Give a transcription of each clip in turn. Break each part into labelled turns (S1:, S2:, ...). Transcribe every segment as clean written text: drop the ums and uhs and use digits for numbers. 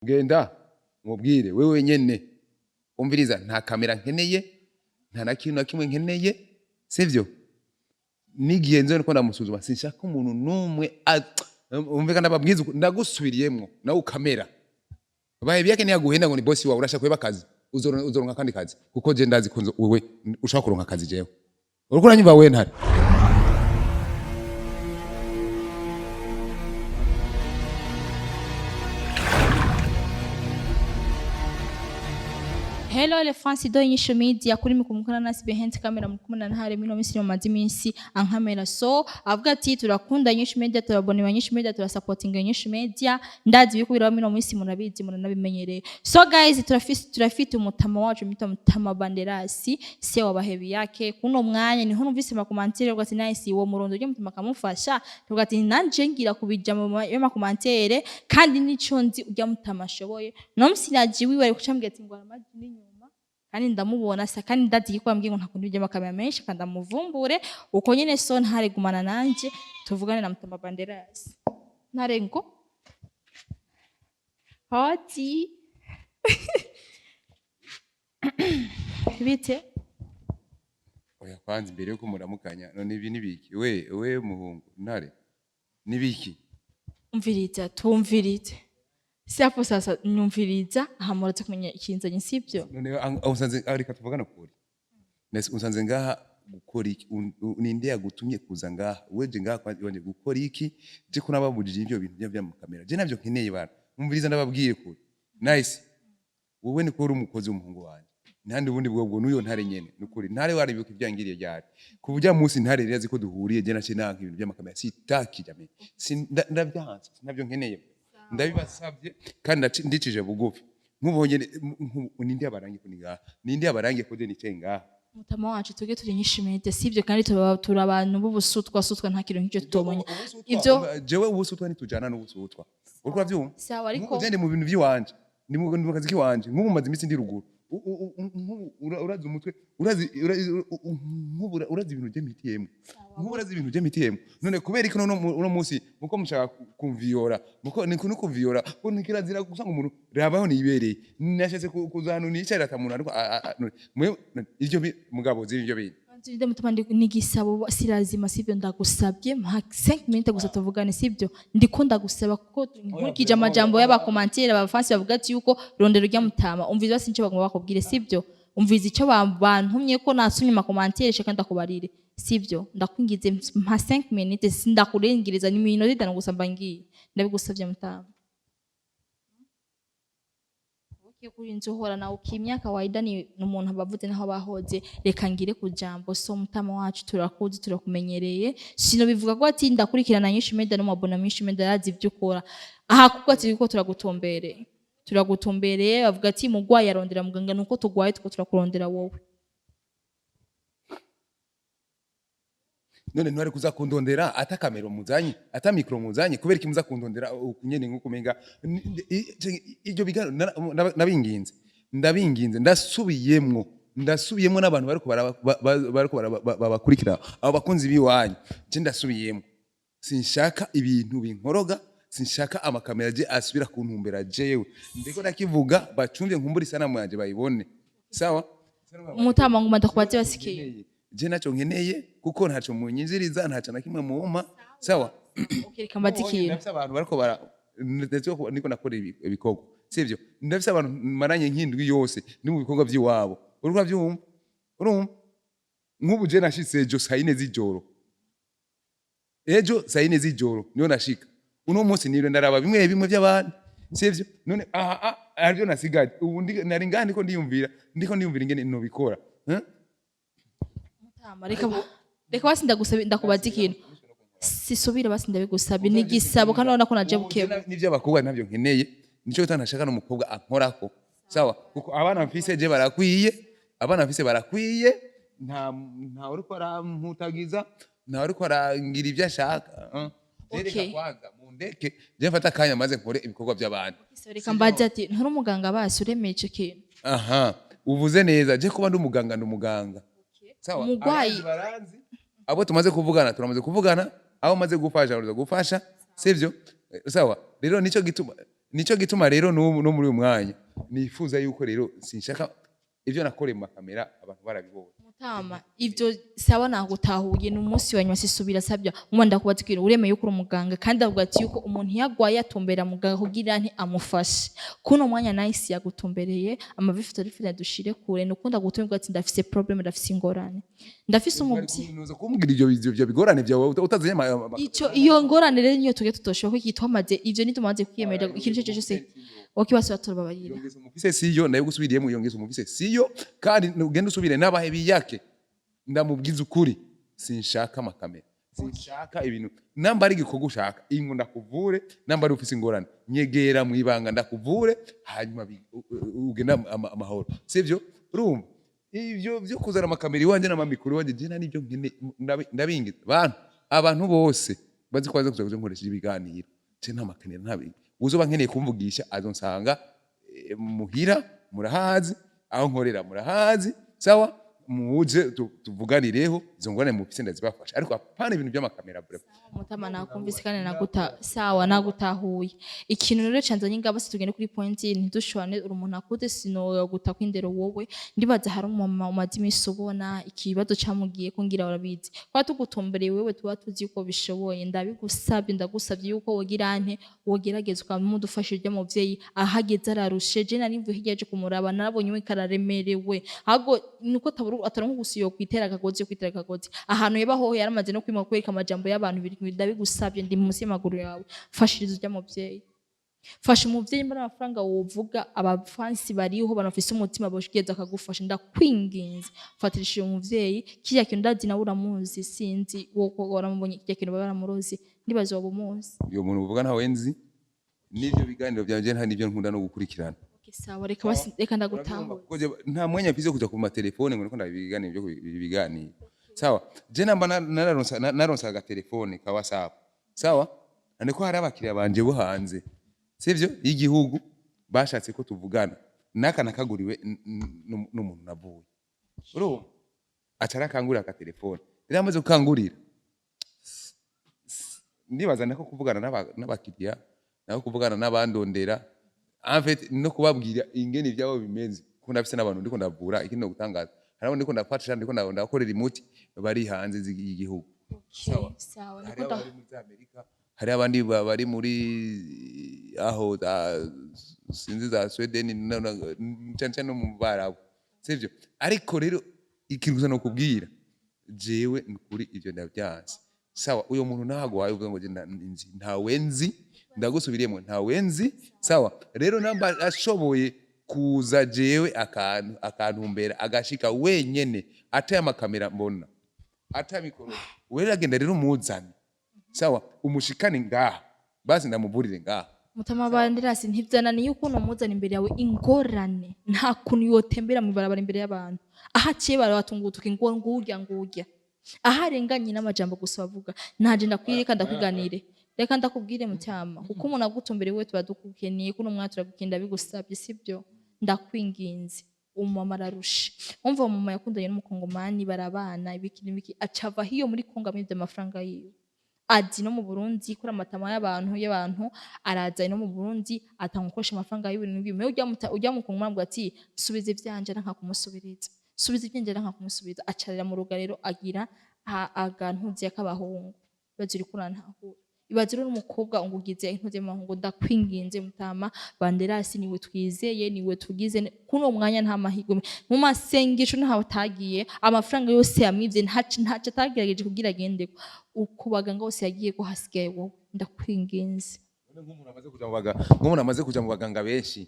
S1: Genda mubwire wewe nyene, umviriza, nta kamera nkeneye, nta na kintu na kimwe nkeneye, sivyo? N'igihe nzo niko ndamusuzuma, sinshaka umuntu n'umwe umve, ndababwiza ndagusubiriyemwo nawe ukamera bahe byake ntiyaguhenda ngo ni bosi wawe urashaka kuheba akazi, uzoronka akandi kazi, kuko je ndazi ko wewe ushaka kuronka akazi. Jewe uriko uranyumva wewe ntare?
S2: Hello le France do inyisho media kuri mikumukana nasi behind camera mukumuna ntare mino misi no mazi minsi ankamera, so avuga ati turakunda inyisho media, turabona inyisho media, turasupportinga inyisho media, ndazi biko biraba mino misi murabizi muranabimenyereye. So guys, turafite umutama wacu mwita Mutama Banderasi se wabahebi yake. Kuno mwanya niho numvise makomantere uvuga ati nice uwo murondo ryo mutama akamufasha, tuvuga ati nanje ngira kubija mu makomantere kandi nico nzi ujya mutama ashoboye. No msinaji wiwe ari kucambwira ati ngo aramaji n'inyuma kandi ndamubona sa kandi ndazi ko ambwiye ngo ntakunda ibyo amakamera menshi kandi amuvumbure uko nyene. So ntare gumana nanje tuvugane na Mutama Banderas. Ntare ngo hoti bite?
S1: Oya, kwanza imbere yuko muramukanya, none ibi nibiki we muhungu ntare, nibiki?
S2: Umviriza, tumvirize siapo sasa, nyumviriza aha muraza kumenya ikinzanye, sibyo?
S1: None aho usanze, reka tuvugane ukuri. Nese unsanze ngaha gukora iki? Ninde yagutumye kuza ngaha? Weje ngaha kwa iwanje gukora iki? Je ko nababujije ivyo bintu vy'amakamera, je navyo nkeneye bana. Umviriza, ndababwiye kuri nice, wowe ni ko uri umukozi w'umuhungu wanje, ntandi ubundi bwobwo n'uyo ntare nyene. Nukuri ntare waribuka ivyangiriye ryari ku burya munsi ntare rero azi ko duhuriye, je naciye nanka ibintu vy'amakamera, sitaki jamani, ndavyanse, sinavyo nkeneye, ndabibasabye kandi ndicije bugufi. Nk'ubonye ninde yabarangiye ko ni ngaha, ninde yabarangiye ko je nicaye ngaha?
S2: Mutama wacu, twebwe turi inyishu media, sibyo? Kandi turi abantu b'ubusutwa sutwa, nta kintu nk'icyo tutobonye ivyo.
S1: Jewe ubusutwa ntitujana n'ubusutwa, uriko uravyumva?
S2: Sawa, ariko
S1: Nk'ubu je ndi mu bintu vy'iwanje, ndi mu kazi k'iwanje. Nk'ubu maze iminsi ndi ruguru. Nk'ubu urazi umutwe, urazi nk'ubu urazi ibintu vy'MTM, nk'ubu urazi ibintu vy'MTM. None kubera iki none uno munsi muko mushaka kumviyora, muko ni kuno kumviyora ko ni kirazira gusanga umuntu rabaho nibereye. Nashatse kuza hano nicarira ata muntu, ariko none mwe ivyo mugabo zi ivyo bintu.
S2: Nzinde mutama nigisabo sirazima, sibyo? Ndagusabye mpa 5 minutes gusa tuvugane, sibyo? Ndiko ndagusaba kuko nkurikije amajambo y'abakomantere abafansi bavuga ati yuko rondero rya mutama. Umviza basi icyo bagomba bakubwire, sibyo? Umviza icyo bantumye ko nasumye amakomantere, shaka ndakubarire, sibyo? Ndakwingize mpa 5 minutes, sindakurengiriza, ni minota 5 gusa mba ngiye. Ndabigusabye mutama. Okay, kuri nzu uhora nawe ukimya kawaida ni umuntu abavuze naho bahoze. Reka ngire ku jambo. So mutama wacu, turakuzi, turakumenyereye, sino bivuga ko ati ndakurikirana nyinshi media no mabona myinshi media yazi ibyo ukora aha, kuko ati ko turagutombereye, turagutombereye. Bavuga ati mugwayi arondera muganga, nuko tugwaye tuko turakurondera wowe.
S1: None ntwari kuza kundondera ata kamera muzanye, ata mikro muzanye, kubera iki muza kundondera nyene nkuko umenga ibyo biganiro? Nabinginze, ndabinginze, ndasubiyemwo, ndasubiyemwo n'abantu bariko bariko babakurikira, abo bakunzi biwanyu, je ndasubiyemwo, sinshaka ibintu binkoroga, sinshaka amakamera je asubira kuntumbera. Jewe ndiko ndakivuga, bacumvye nkumbura isanamu yanje bayibone, sawa?
S2: Mutama, nguma ndakubaze basikiye.
S1: Je naco nkeneye kuko ntaco munyinjiriza, ntaco na kimwe mumpa, sawa?
S2: Okay, reka mbaze ikintu.
S1: Ndafise abantu bariko bara ndetse ko niko nakora ibikorwa, sivyo? Ndafise abantu maranye nk'indwi yose ndi mu bikorwa vy'iwabo, uriko uravyumva? Urumva nk'ubu je nashitse ejo saa 4 z'ijoro, ejo saa 4 z'ijoro niyo nashika. Uno munsi niriwe ndaraba bimwe bimwe vy'abandi, sivyo? None aha arivyo nasigaje ubu nari ngaha ndiko ndiyumvira, ndiko ndiyumvira ingene nobikora, eh?
S2: Mutama, reka basi ndagusaba, ndakubaza ikintu, sisubira basi, ndabigusabye ni igisabo kandi urabona ko naje bukebu.
S1: N'ivy'abakobwa ntabyo nkeneye, nico gituma ntashaka n'umukobwa ankorako, sawa? Kuko abana mfise je barakwiye, abana mfise barakwiye, nta uriko aramputagiza, nta uriko arangira ivyo ashaka, eh. Je reka kwanza mundeke je mfate akanya maze nkore ibikorwa by'abantu.
S2: Reka mbaze ati nturi umuganga basi uremeye ico kintu?
S1: Aha uvuze neza, je kuba ndi umuganga, ndi umuganga, sawa?
S2: Umugwayi.
S1: Abanzi baranzi, abo tumaze kuvugana turamaze kuvugana, abo maze gufasha bamaze gufasha, sivyo? Sawa, rero nico gituma Nico gituma rero n'ubu no muri uyu mwanya nifuza yuko rero sinshaka ivyo nakoreye mu makamera abantu barabibonye.
S2: Mutama, ivyo sawa, nagutahuye. Ni umunsi wa nyuma, sisubira sabya umwana. Ndakubaza ikintu: uremeye yuko uri umuganga, kandi avuga ati yuko umuntu yagwaye atumbera muganga kugira nti amufashe. Kuno mwanya Nice yagutumbereye amavifoto rifite dushire kure, nukunda gutumirwa ati ndafise problem, ndafise ingorane, ndafise umuvyi.
S1: Nuza kumbwira ivyo bigorane vyawe utazanye
S2: Ico iyo ngorane rero niyo tuge tutoshobora ko twamaze ivyo nitumaze kwiyemerera ikintu cyo cyose wakibazo turababarira.
S1: Iyo ngeso mufise siyo nayo gusubiriyemo, iyo ngeso mufise siyo, kandi ugende usubire n'abahe biyake. Ndamubwiza ukuri, sinshaka amakamera, sinshaka ibintu. Namba ari igikorwa ushaka, ingo ndakuvure. Namba ari ufise ingorane, nyegera mu ibanga ndakuvure, hanyuma ugende amahoro, sivyo? Urumva ivyo vyo kuzana amakamera iwanje n'amamikoro iwanje, je nta nivyo nkene. Ndabingiza bantu, abantu bose bazi ko baza kuza nkoresha ibiganiro. Je nta makamera, nta bintu. Uzoba nkeneye kumvugisha azonsanga muhira, murahazi aho nkorera, murahazi. Sawa, muze tuvuganireho izo ngorane mufise, ndazibafasha, ariko apana ibintu by'amakamera vraiment.
S2: Mutama, nakumvise kandi naguta, sawa, nagutahuye. Ikintu rero canzanye ngaba, se tugende kuri point, ntidushwane. Uri umuntu akuze, sinoguta kwindero wowe. Ndibaza hari umumama umaze iminsi ubona ikibazo camugiye ko ngira urabizi kwa tugutumbereye wewe, tuba tuzi yuko bishoboye. Ndabigusabye, ndagusabye yuko wogira nte, wogerageza ukamudufasha. Urya muvyeyi ahageze ararushe. Je nari mvuye hirya, yaje kumuraba, narabonye we kararemerewe, ahubwo nuko ataronka gusa yo kwitera akagozi, yo kwitera akagozi ahantu yaba hoho yaramaze no kwima kwereka amajambo y'abantu biri. Ndabigusabye, ndi munsi y'amaguru yawe, fashiriza urya muvyeyi, fasha umuvyeyi. Mbona amafaranga wovuga, abafansi bariho, banafise umutima boshigeza akagufasha. Ndakwinginze, fatirisha uyu muvyeyi kirya kintu. Ndazi nawe uramuzi, sinzi woko waramubonye, kirya kintu baba baramurozi, ndibaza waba umuzi.
S1: Uyo muntu uvuga ntawe nzi, n'ivyo biganiro vyanje nta n'ivyo nkunda no gukurikirana.
S2: Okay, sawa, reka basi, reka ndagutahura.
S1: Kuko nta mwanya mfise wo kuja ku matelefone ngo niko ndabiganiro byo ibiganiro. Sawa, je namba naronsa agatelefone ka WhatsApp, sawa, niko hari abakiriya banje bo hanze, sivyo, y'igihugu bashatse ko tuvugana, naka nakaguriwe n'umuntu navuye, urumva, aca arakangurira agatelefone. Rero amaze gukangurira, ndibaza nako kuvugana n'abakiriya, nako kuvugana n'abandondera, en fait no kubabwira ingene ivyabo bimeze, kuko ndafise n'abantu ndiko ndavura. Ikindi no gutangaza, hari abo ndiko ndafasha, ndiko ndakorera imuti, bari hanze y'igihugu.
S2: Okay, sawa.
S1: Hari
S2: niko
S1: abari muri za Amerika, hari abandi bari muri aho za sinzi za Sweden, cane cane no mu Barabu, sivyo? Ariko rero ikintu gusa nokubwira, jewe nukuri ivyo ndavyanse. Sawa, uyo muntu ntago uvuga ngo je nzi, ntawe nzi, ndagusubiriyemo, ntawe nzi. Sawa, rero namba ashoboye kuza jewe akantu akantumbera, agashika wenyene, ataye amakamera mbona, ataye mikoro, wewe agenda rero umuzane, sawa, umushikane ngaha, basi ndamuvurire ngaha.
S2: Mutama Banderasi, ntivyananiye ukuntu umuzana imbere yawe. Ingorane, nta kuntu yotembera mw'ibarabara imbere y'abantu. Aho aciye barabatungutuka ngo ngurya ngurya, aho arenganye n'amajambo gusa bavuga. Ntaje ndakwireka, ndakwiganire, reka ndakubwire mutyama, kuko umuntu agutumbere wewe tuba dukukeneye. Kuno mwanya turagukeneye. Ndabigusabye, sibyo? Ndakwinginze, umumama ararushe. Umva, umumama yakundanye n'umukongomani, barabana, ibiki n'ibiki, aca ava hiyo muri Kongo amwivye amafaranga yiwe, azi no mu Burundi kuri amatama y'abantu, araza no mu Burundi atanga gukoresha amafaranga y'ibintu n'ibintu. Ujya mu kongomani avuga ati subiza ivyanje, aranka kumusubiriza. Subiza ivyanje, aranka kumusubiza. Acarira mu rugarero, agira agantuzi y'akabahungu. Ibaze, uriko urantahura? Ibaze rero umukobwa ungugize intuzi y'amahungu. Ndakwinginze mutama Banderasi, niwe twizeye, niwe tugize kuno mwanya. Nta mahirwe mu masengesho, ntawe atagiye, amafaranga yose yamwivye, ntaco atagerageje kugira agende uko baganga bose yagiye ko, hasigaye wowe. Ndakwinginze.
S1: Nk'umuntu amaze kuja mu baganga benshi,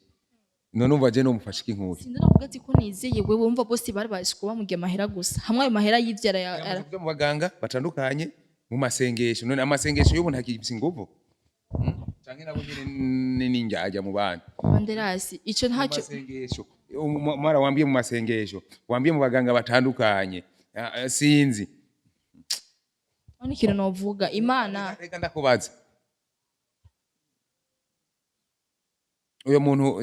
S1: none umva je nomufasha iki nk'uyu?
S2: Sinzi, nakuvuga ati ko nizeye wewe. Wumva bose bari bazi ko bamugiye amahera gusa, hamwe ayo mahera yivye
S1: Amaze kuja mu baganga batandukanye, mu masengesho, none amasengesho y'ubu ntakifise inguvu? Canke nabo nyene n'indyarya mu bandi?
S2: Banderasi, ico
S1: Mu
S2: ntacyo.
S1: masengesho, mara wambiye mu masengesho, wambiye mu baganga batandukanye. Ah, ah, sinzi.
S2: None ikintu novuga, Imana.
S1: Reka ndakubaza, uyo muntu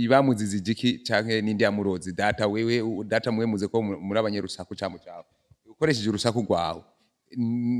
S1: bamuzize igiki, canke n'indi yamurozi? Data wewe, data mwe muze ko muri abanyarusaku camu cawe, ukoresheje urusaku rwawe,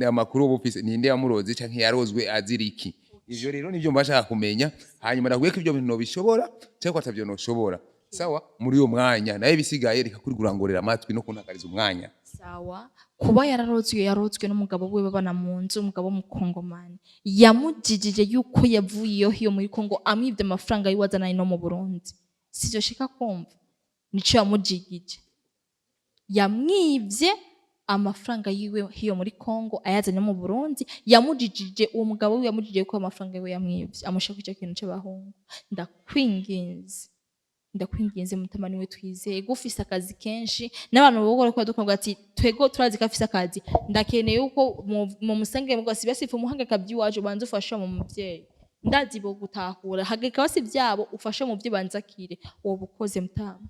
S1: amakuru uba ufise, ninde yamurozi canke yarozwe azira iki? Ivyo rero nivyo mba nshaka kumenya, hanyuma ndakubwiye ko ivyo bintu nobishobora cyangwa ko atavyo noshobora. Sawa, muri uyo mwanya naye bisigaye reka kuri kurangorera amatwi no kuntakariza umwanya.
S2: Sawa, kuba yararozwe, yarozwe n'umugabo we babana mu nzu, umugabo w'umukongomani yamujijije yuko yavuye iyo hiyo muri Kongo amwibye amafaranga yiwe azana no mu Burundi. Sivyo shika kumva nico yamujigije, yamwibye amafaranga yiwe hiyo muri Kongo ayazanye mu Burundi. Yamujijije uwo mugabo wiwe, yamujijije ko amafaranga yiwe yamwibye, amushaka icyo kintu c'abahungu. Ndakwinginze, ndakwinginze mutama, niwe twizeye gufise akazi kenshi n'abantu bogora ko dukobwa ati twego turazi ko afise akazi. Ndakeneye yuko mu musenge mu gasi basifu umuhanga kabyiwaje, banze ufashe mu muvyeyi, ndazi bo gutahura hageka basi byabo, ufashe mu byo banzakire uwo bukoze mutama.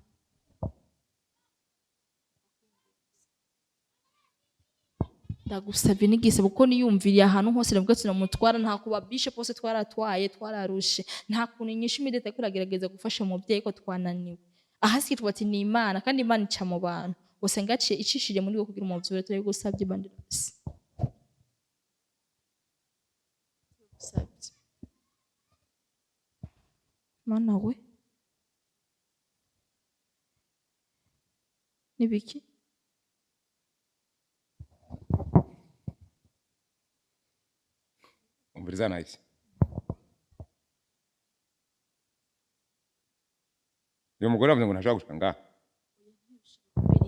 S2: Ndagusabye n'igisabo kuko niyumviriye ahantu hose ndavuga ati namutwara nta kuba bishop hose twaratwaye twararushe, nta kuntu inyishu imideta kuragerageza gufasha umubyeyi ko twananiwe. Ahasigaye tuvuga ati ni Imana, kandi Imana ica mu bantu usanga yaciye icishije muri we kugira umuvyeyi. Turabigusabye bandirasi, turabigusabye Mana we. Nibiki?
S1: Umviriza nahise uyo mugore avuze ngo ntashobora gushika ngaha.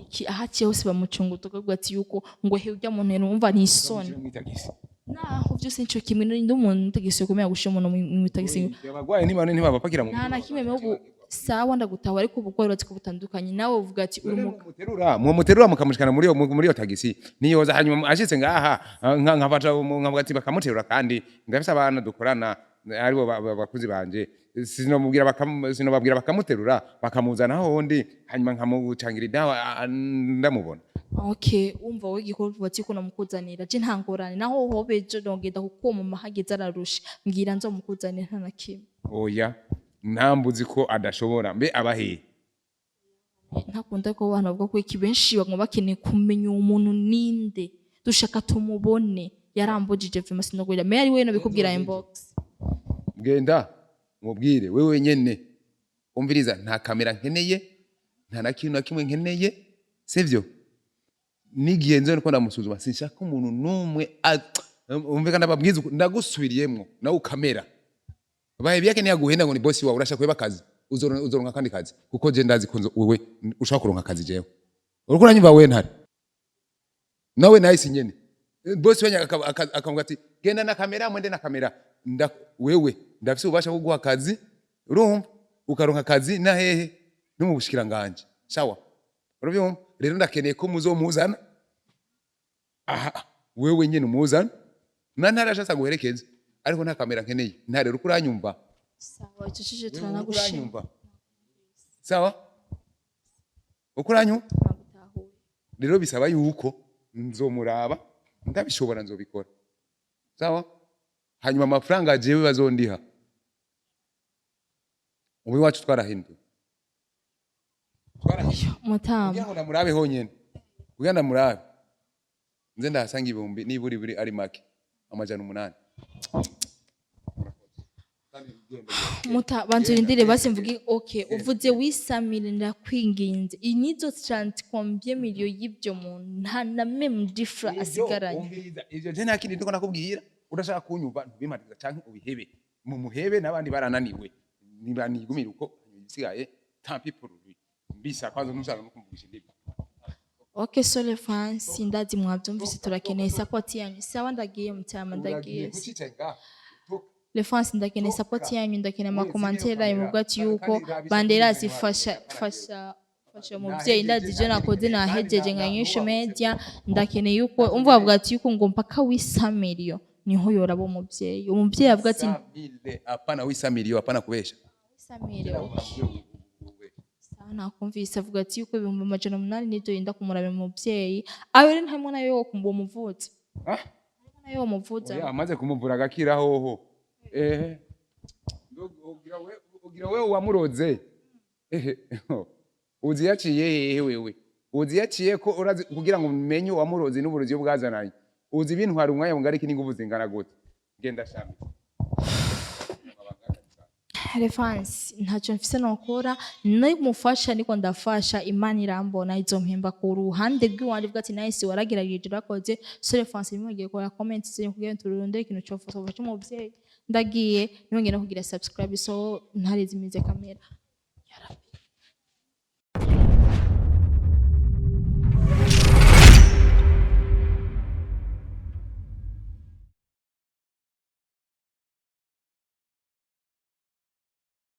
S2: Iki ahaciye hose bamucunga tukavuga ati yuko ngo he ujya mu ntero wumva ni isoni.
S1: Mwitagisi.
S2: Naho byose nico kimwe n'undi muntu utagisi kumenya gushira umuntu mu tagisi.
S1: Abagwayi ntibane ntibabapakira mu
S2: Nta na kimwe mu sawa ndagutaha, ariko ubugwayi urazi ko butandukanye. Nawe uvuga ati uri umugabo.
S1: Muterura, muterura mukamushikana muri iyo tagisi niyoza, hanyuma ashitse ngaha nkafata nkavuga ati bakamuterura, kandi ndafise abana dukorana aribo bakuzi banje, sinomubwira sinobabwira bakamuterura bakamuzana hondi, hanyuma nkamucangira idawa ndamubona.
S2: Okay, umva wowe igikorwa uvuga ati ko namukuzanira je nta ngorane, naho hobe ejo nogenda kuko uwo mama hageze ararusha, mbwira nzomukuzanira nta na kimwe.
S1: Oya, ntambuzi ko adashobora, mbe abahehe?
S2: Ntakunda ko abantu bavuga ko iki benshi bagomba bakeneye kumenya uwo muntu ninde, dushaka tumubone. Yarambujije vima sinogwira meya ari we nabikubwira inbox.
S1: Genda mubwire wewe nyene, umviriza, nta kamera nkeneye, nta na kintu na kimwe nkeneye, sivyo? N'igihe nzo niko ndamusuzuma sinshaka umuntu n'umwe umve kandi ababwiza ndagusubiriyemwo nawe ukamera bahe byake niyaguhenda ngo ni bosi wawe urashaka kuheba akazi, uzoronka akandi kazi, kuko je ndazi ko wewe ushaka kuronka akazi. Jewe uriko uranyumva wewe ntare nawe nahise nyene bosi wenye akavuga ati genda na kamera, mwende na kamera. Wewe ndafise ububasha bwo guha akazi, urumva ukaronka akazi na hehe no mu bushikiranganje, sawa? Urabyumva rero ndakeneye ko muzomuzana aha, wewe nyene umuzana na ntare ashatse aguherekeze, ariko nta kamera nkeneye. Ntare, uriko uranyumva?
S2: Sawa, ico cije
S1: Wewe uriko
S2: turanagushima.
S1: uranyumva? Sawa, uko uranyumva?
S2: Nagutahuye.
S1: Rero bisaba yuko nzomuraba, ndabishobora nzobikora, sawa? Hanyuma amafaranga jewe bazondiha, ubu iwacu twarahinduye, twarahinduye.
S2: Mutama.
S1: Kugira ngo ndamurabe honyene, kugira ndamurabe nze ndahasanga ibihumbi niburi buri ari make 800.
S2: Muta banza urindire basi mvuge. Okay, uvuze wisamire, ndakwinginze, iyi nizo 30 combien million y'ibyo muntu nta na même difra asigaranye.
S1: Umviriza, ivyo je nta kindi ndiko nakubwira. Urashaka kunyumva ntubimariza canke ubihebe, mumuhebe n'abandi barananiwe niba nigumira uko ibisigaye, tant pis pour lui. Mbisa kwanza ntushaka no kumvugisha indimi.
S2: Okay, so les fans, ndazi mwabyumvise, turakeneye support yanyu. Sawa, ndagiye mutama, ndagiye.
S1: Kucica ngaha.
S2: Les fans, ndakeneye support yanyu, ndakeneye
S1: Wewe,
S2: amakomantere
S1: zimwe
S2: yanyu muvuga ati yuko
S1: kandi rabisha
S2: bandera
S1: kuri
S2: zifasha
S1: Kandi
S2: fasha fasha umuvyeyi. Ndazi ivyo nakoze nahejeje nka nyinshi media, ndakeneye yuko umva bavuga ati yuko ngo mpaka wisamiriyo niho yoraba umuvyeyi. Umuvyeyi avuga ati
S1: Samile, hapana wisamiriyo, hapana kubesha.
S2: wisamire. Okay, sawa, nakumvise. Avuga ati yuko 800,000 nivyo yenda kumurabira umuvyeyi ayo rero ntamwe nayo yo kumva umuvuzi
S1: Ah?
S2: nayo umuvuza.
S1: Oya, amaze kumuvura agakira hoho, ehe, ugira wewe wamuroze, ehe, uzi yaciye hehe wewe? Uzi yaciye ko urazi kugira ngo umenye uwamuroze n'uburozi iyo bwazananye, uzi bintwara umwanya mugari iki n'inguvu zingana gute? Genda shami.
S2: Refansi ntacyo mfise nokora, nimufasha niko ndafasha, Imana irambona, izompemba ku ruhande rw'iwanje, bwa ati nice, waragerageje, urakoze. So Refansi, nimwongeye gukora comment zenyu kugira ngo turunde ikintu cofasha umuvyeyi. Ndagiye, nimwongeye no kugira subscribe. So ntarezimize kamera.